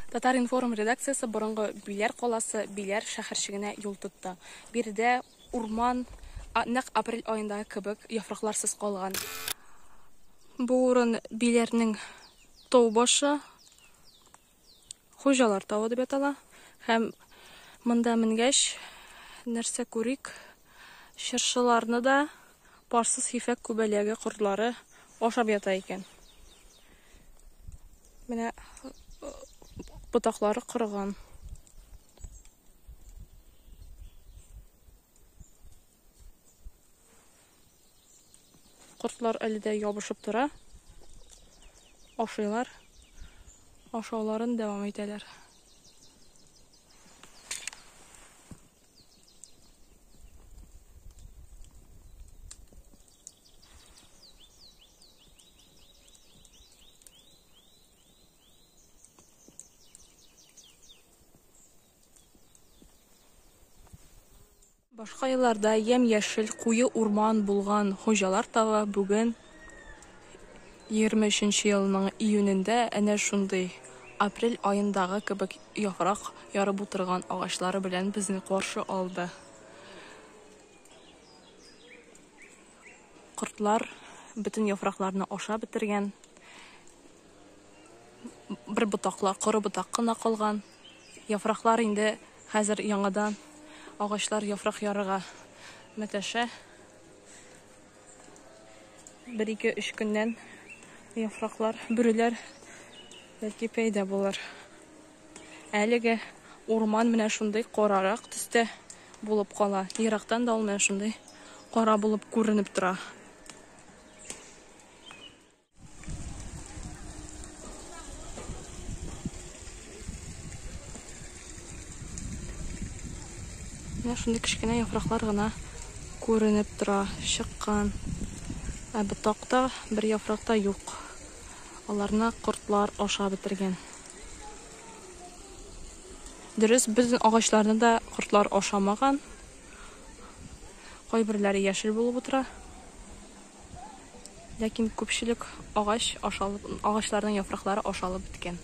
Татар-информ редакциясе борынгы Биләр каласы Биләр шәһәрчегенә юл тотты. Биредә урман нәкъ апрель аендагы кебек яфракларсыз калган. Бу урын Биләрнең тау башы, Хуҗалар тавы дип атала. Һәм монда менгәч, нәрсә күрик? Чыршыларны да парсыз ефәк күбәләге кортлары ашап ята икән. Менә ботаклары корыган. Кортлар әле дә ябышып тора. Ашыйлар. Ашауларын дәвам итәләр. Башка елларда ямь-яшел куе урман булган Хуҗалар тавы бүген, 23 нче елның июнендә әнә шундый, апрель аендагы кебек яфрак ярып утырган агачлары белән безне каршы алды. Кортлар бөтен яфракларны ашап бетергән. Бер ботаклар, коры ботак кына калган. Яфраклар инде хәзер яңадан агачлар яфрак ярырга мәтәшә. Бер, ике, өч көннән яфраклар, бөреләр бәлки пәйда булыр. Әлеге урман менә шундый карарак төстә булып кала. Ерактан да ул менә шундый кара булып күренеп тора. Менә шундый кечкенә яфраклар гына күренеп тора, чыккан. Ә ботакта бер яфрак та юк. Аларны кортлар ашап бетергән. Дөрес, бөтен агачларны да кортлар ашамаган. Кайберләре яшел булып утыра. Ләкин күпчелек агач ашалып, агачларның яфраклары ашалып беткән.